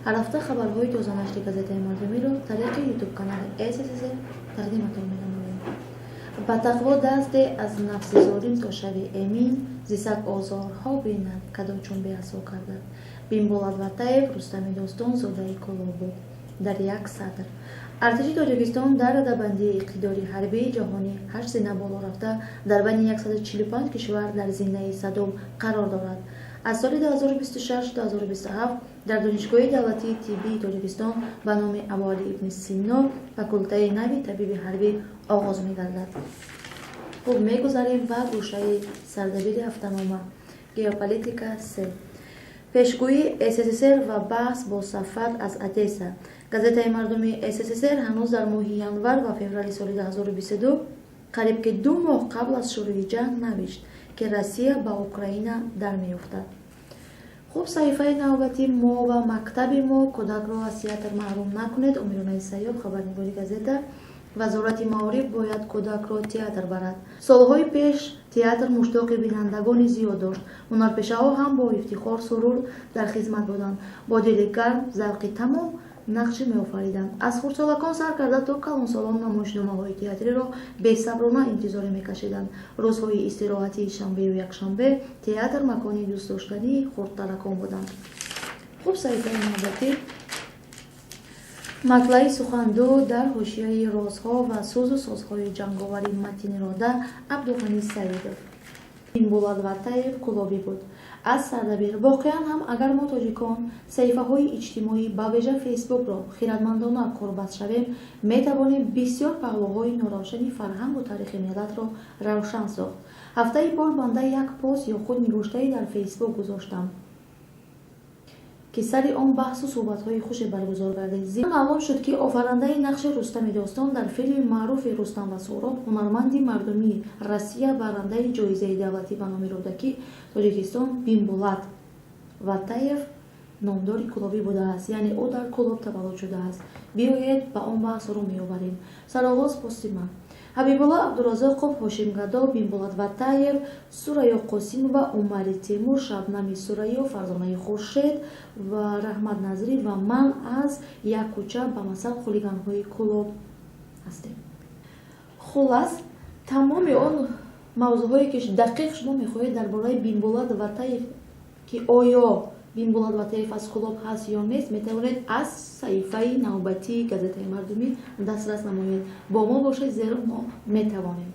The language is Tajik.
Ҳар ҳафта хабарҳои тозанашри Газетаи мардумиро тариқи ютуб-канали СССР тақдиматон менамоем. Ба тақво даст де, аз нафси золим то шави эмин, зи саг озорҳо бинад, кадо чун беасо гардад. Бимболат Ватаев, Рустами Достон зодаи Кӯлоб буд. Дар як сатр. Артиши Тоҷикистон дар радабандии иқтидори ҳарбии ҷаҳонӣ ҳашт зина боло рафта, дар байни 145 кишвар дар зинаи 100-ум қарор дорад. Аз соли 2026-2027 дар Донишгоҳи давлатии тиббии Тоҷикистон ба номи Абуалӣ ибни Сино факултаи нави табиби ҳарбӣ оғоз мегардад. Хуб, мегузарем ба гӯшаи сардабири ҳафтанома. Геополитика се. Пешгӯии СССР ва баҳс бо Сафат аз Одесса. Газетаи мардумии СССР ҳанӯз дар моҳи январ ва феврали соли 2022, қариб ки 2 моҳ қабл аз шурӯи ҷанг, навишт, ки Россия ба Украина дар меёфтад. Хуб, саҳифаи навбатӣ: «Мо ва мактаби мо», «Кӯдакро аз театр маҳрум накунед», Умиронаи Сайёб, хабарнигори газета. Вазорати маориф бояд кӯдакро театр барад. Солҳои пеш театр муштоқи бинандагони зиёд дошт. Ҳунарпешаҳо ҳам бо ифтихор, сурур дар хизмат буданд, бо дили гарм, завқи тамом нақши меофариданд. Аз хурдсолакон сар карда то калонсолон намоишномаҳои театриро бесаброна интизорӣ мекашиданд. Рӯзҳои истироҳатии шанбею якшанбе театр макони дӯстдоштании хурдтаракон буданд. Хуб, саҳифаи навбатӣ: «Матлаи суханду дар ҳошияи розҳо ва сӯзу созҳои ҷанговари Матини Рода», Абдуғанӣ Саидов. Бимбулат Ватаев кӯлобӣ буд. Аз сардабир: воқеан ҳам, агар мо, тоҷикон, саҳифаҳои иҷтимоӣ, ба вижа Фейсбукро хиратмандона корбаст шавем, метавонем бисёр паҳлӯҳои норавшани фарҳангу таърихи миллатро равшан сохт. Ҳафтаи бор банда як пост ё худ нигоштае дар Фейсбук гузоштам, ки сари он баҳсу суҳбатҳои хуше баргузор гардид. Зимн маълум шуд, ки офарандаи нақши Рустами Достон дар филми маъруфи «Рустам ва Суҳроб», ҳунарманди мардумии Россия, барандаи ҷоизаи давлатӣ ба номи Рӯдакӣ Тоҷикистон Бимбулат Ватаев номдори кӯлобӣ будааст, яъне ӯ дар Кӯлоб таваллуд шудааст. Биёед, ба он баҳс рӯ меоварем. Сароғоз пости ман: Ҳабибулло Абдуразоқов, Ҳошим Гадо, Бимбулат Ватаев, Сурайё Қосимова, Умари Темур, Шабнами Сурайё, Фарзонаи Хуршед ва Раҳмат Назрӣ ва ман аз як кӯча, ба масал хулиганҳои Кӯлоб ҳастем. Хуллас, тамоми он мавзӯъҳое, ки дақиқ шумо мехоҳед дар бораи Бимбулат Ватаев, ки оё Бимбулат Ватаев аз Кӯлоб ҳаст ё нест, метавонед аз саҳифаи навбатии Газетаи мардумӣ дастрас намоед. Бо мо бошед, зеро мо метавонем.